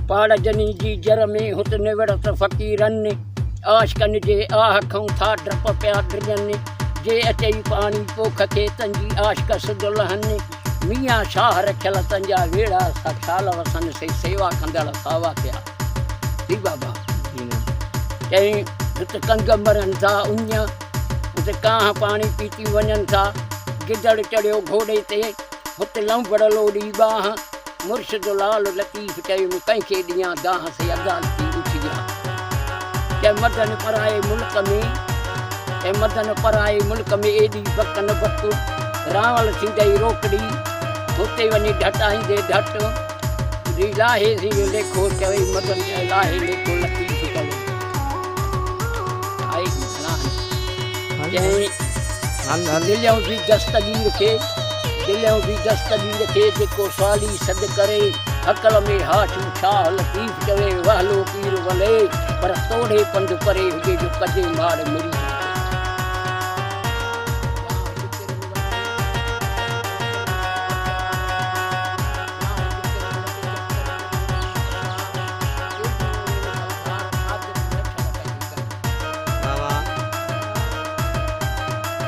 پاڙ جني جي جر ۾ هت نوڙت فقيرن، عاشقن جي آهه کئون ٿا ڊپ پيا ڊڄن، جي اچئي پاڻي پوک کي تن جي عاشق سڌ لهن، ميان شاهه رکيل تن جا ويڙها سا شال وسن سي سيوا ڪندڙ ساوا ٿيا. جي بابا. چيائين هت ڪنگ مرن ٿا اڃ، هت ڪانهه پاڻي پيتيون وڃن ٿا، گدڙ چڙهيو گهوڙي تي، هت لنبڙ لوڏي ٻانهه، مرشد لال لطيف چيم ڪنهن کي ڏيان دانهن سي عدالتي اٿي آ. چئه مدن پرائي ملڪ ۾، چئه مدن پرائي ملڪ ۾ ايڏي بڪ نه بڪ، رانول ٿيندئي روڪڙي، هتي وڃي ڍٽائيندي ڍٽ، جي لاهي سين ليکو چوي مدن چئه لاهي ليکو لطيف چوي. آهي گهڻا آهن. چئين دليون جي دستگير کي، دليون جي دستگير کي جيڪو سوالي سڏ ڪري، هڪل ۾ هاشم شاهه لطيف چوي، وهلو پير ولي، پر توڙي پنڌ پري هجي جو ڪجي ماڙ مريد کي.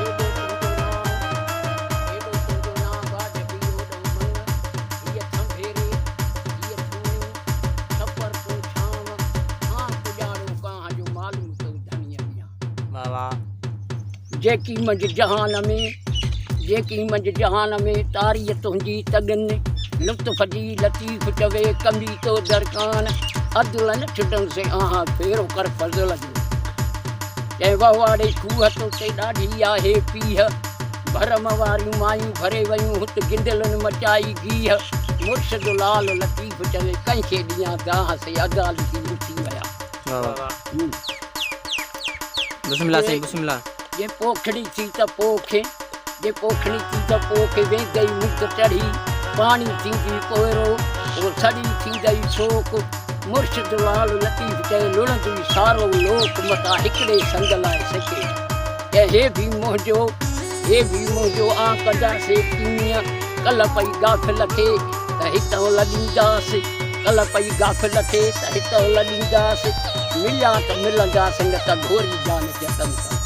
ايڏو تنهنجو نانء، ايڏو تنهنجو نانء ٻاجهه به اوڏهون من، هيء ٿنڀيري، هيء ٿوڻي، ڇپر تون ڇانو، آن پڄاڻو ڪانهه جو معلوم تو ڌڻيء ڏيان. واھ واھ. جيڪي منجهه جهان ۾، جيڪي منجهه جهان ۾، تاريء تنهنجي تڳن، لطف جي لطيف چوي، ڪمي تو درڪان، عدل نه ڇٽن سي آهان، ڦيرو ڪر فضل جو. ڪنهن وهواڙي کوهه توتي ڏاڍي آهي پيهه، ڀرم واريون مايون ڀري ويون هت گندلن مچائي گيهه، مرشد لال لطيف چوي ڪنهن کي ڏيان دانهن سي عدالتي اٿي ويا. بسم الله سائين بسم الله. جي پوکڻي ٿي ته پوک، جي پوکڻي ٿي ته پوک ويندئي مند چڙهي، پاڻي ٿيندي ڪوئرو، او سڙي ٿيندئي سوڪ، مرشد لال لطيف چئي لڙندي سارو لوڪ متان هڪڙي سنگ لاء سڪي. چئي هي ڀي منهنجو، هي ڀي منهنجو آن ڪنداسي ڪيئن، ڪلهه پئي غافل کي ته هتئون لڏينداس، ڪلهه پئي غافل کي ته هتئون لڏينداس، مليا ته ملنداس نه ته گهوري جان جتن ڪنداس.